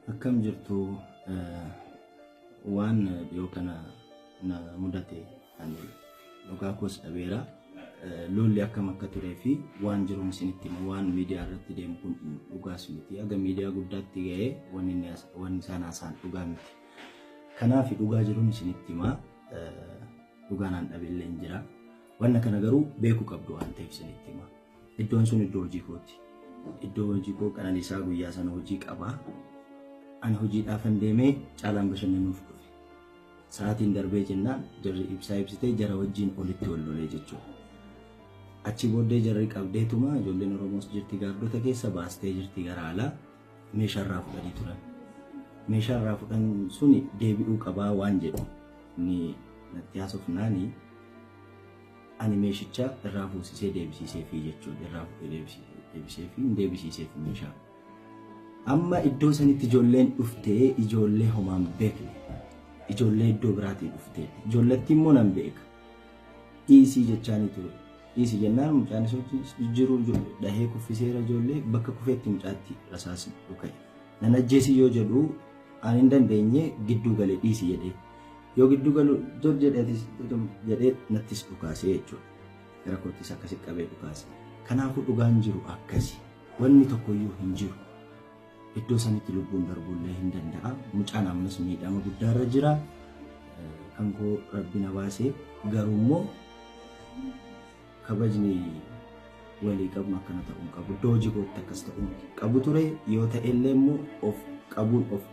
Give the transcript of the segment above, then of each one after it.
Akkam jirtu? Waan dhiyoo kana na mudate ani dhugaa koos dhabeera. Lolli akkam akka turee fi waan jiruun isinitti hima. Waan miidiyaa irratti deemu kun dhugaas miti. Haga miidiyaa guddaatti ga'ee wanni isaan haasa'an dhugaa miti. Kanaaf dhugaa jiruun isinitti hima. Dhugaa naan dhabeellee hin jira. Wanna kana garuu beekuu qabdu waan ta'eef isinitti hima. Iddoon sun iddoo hojii kooti. Iddoo hojii koo Qananiisaa guyyaa sana hojii qaba. Ani hojiidhaafan deemee Caalaan bashannanuuf dhufe. Sa'aatiin darbee jennaan jarri ibsaa ibsitee jara wajjin olitti wal lolee jechuudha. Achi booddee jarri qabdeetuma ijoolleen Oromoos jirti gaardota keessa baastee jirti gara alaa meeshaa irraa fudhanii turan. Meeshaa irraa fudhan suni deebi'uu qabaa waan jedhu ni natti haasofnaani ani meeshicha irraa fuusisee deebisiiseefii jechuudha. Irraa fuudhee deebiseefii hin deebisiiseef meeshaa. Amma iddoo sanitti ijoolleen dhuftee ijoollee homaan beekne. Ijoollee iddoo biraatii dhuftee. Ijoolletti immoo nan beeka. Dhiisii jechaanii ture. Dhiisii jennaan mucaan isa wajjin jiru dhahee kuffiseera ijoollee bakka kufeetti mucaatti rasaasni dhuka'e. Nan ajjeesii yoo jedhu ani hin dandeenye gidduu galee dhiisi jedhee. Yoo gidduu galu dur jedheetis jedhee nattis dhukaasee jechuudha. Gara koottis akkasi qabee dhukaase. Kanaafuu dhugaan jiru akkasi. Wanni tokkoyyuu hin jiru. Iddoo sanitti lubbuun darbuullee hin danda'a. Mucaan ammas miidhama guddaarra jira. Kan koo rabbi na baasee garuu immoo kabajni walii qabnu akkana ta'uu hin qabu. Iddoo hojii kootti akkas ta'uu hin qabu ture. Yoo ta'ellee immoo of qabuun of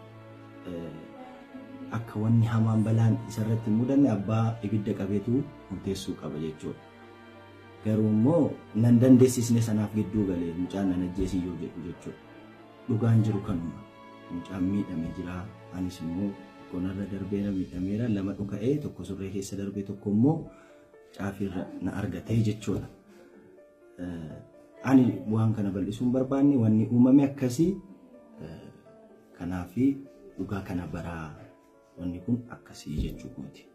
akka wanni hamaan balaan isarratti hin mudanne abbaa ibidda qabeetu murteessuu qaba jechuudha. Garuu immoo nan dandeessisne sanaaf gidduu galee mucaan nan ajjeesii yoo jedhu jechuudha. Dhugaan jiru kanuma. Mucaan miidhame jira. Anis immoo gonarra darbeera miidhameera. Lama dhuka'ee tokko surree keessa darbee tokko immoo caafiirra na argatee jechuudha. Ani waan kana bal'isuu hin barbaanne wanni uumame akkasii kanaaf dhugaa kana baraa wanni kun akkasii jechuu kooti.